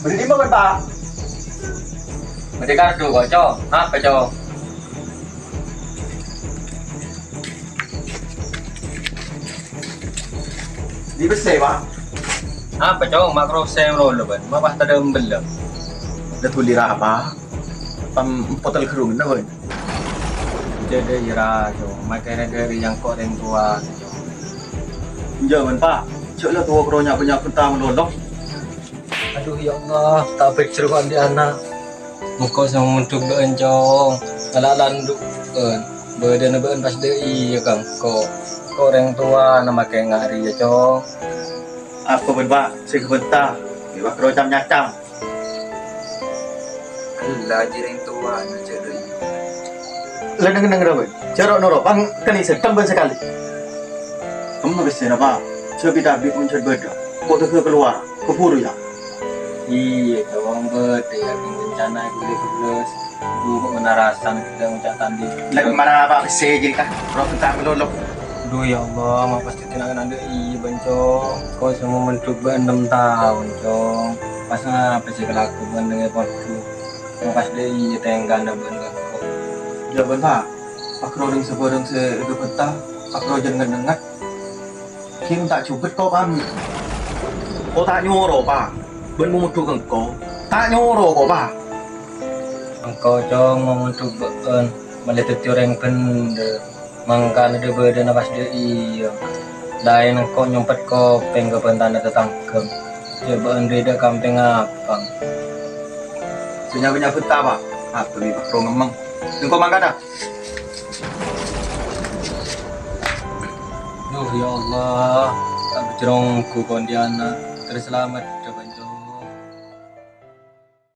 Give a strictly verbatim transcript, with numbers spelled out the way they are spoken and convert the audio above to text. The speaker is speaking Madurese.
Bâdâ è dimma, bân, Pa'? Bâdâ è kardus, Cong. Apa, Cong? Di pèssè, Pa'? Apa, Cong? Ma' krosè malolo, bân. Ma' pas tadâ' embel, la. Dâ' dhuli ra, Pa'? Pam empotel gerunganna, bân. Jâ' dâ' iyâ ra, Cong. Makè ra dâri yang ko' rèng towa, Cong. Enjâ', bân, Pa'. Jâ' la towa karo nya-, nya-, bânta malolo. Adhu, ya Allah, ta' bhâjjhrâ ko' andi' ana'. Engko' sè mondhuk bâ'ân, Cong. Ngala' landhu' bâ'ân. Bâdâna bâ'ân pas dâ' iyâ ka engko'. Ko' orèng towana makè nga' rèya, Cong. Apa bân, Pa'? Sè ghâbânta. Mèwah karo cam-nyacam. Ella jârèng towana jâ' dâ' iyâ. La neng-neng ra, bân. Jâ' ro'-noro', pang kennèng sèttong bân sakalè. Kemma pèssèna, Pa'? Jâ' bit-abit mon jâ' bâdâ. Ko' tèghâ kalowar. Kabhuru, yâ. Iyâ, Cong, bâdâ, yâ, kèng rencana ghulâ bellâs. Dhu, kok manarasan ghellâ' ngoca' tandhi. Lè' mara apa pèssè jârèya, Ka'? Ro' bânta malolo. Dhu, ya Allah, ma' pas dhâddhi na'-kana' dâ' iyâ, bân, Cong. Ko' sè mondhuk bâ'ân ennem taon, Cong. Pas ngapa sè èkalako bâ'ân neng è pondhuk? Ma' pas dâ' iyâ tèngkana bâ'ân ka engko'. Jâ' bân, Pa'. Pakro rèng sabârâng sè èghâbânta, pakro jân nget-nengnget. Kèng ta' jhubât ko' pamèt. Ko' ta' nyoro, Pa'. Bân mon mondhuk engko', ta' nyoro ko', Pa'. Engko', Cong, mon mondhuk bâ'ân, ma'lè dhâddhi orèng bhendher. Mangkana dâ-, bâdâna pas dâ' iyâ. Laèn engko' nyompet kopèng ka bântana tatangghâ. Jâ' bâ'ân rèya dâ' kampèng apang. Sè nya-, nya-, bânta, Pa'. Apa bi' pakro ngemmeng. Engko' mangkada. Duh, ya Allah, ta' bhâjjhrâ ongghu ko' andi' ana', terros salamet.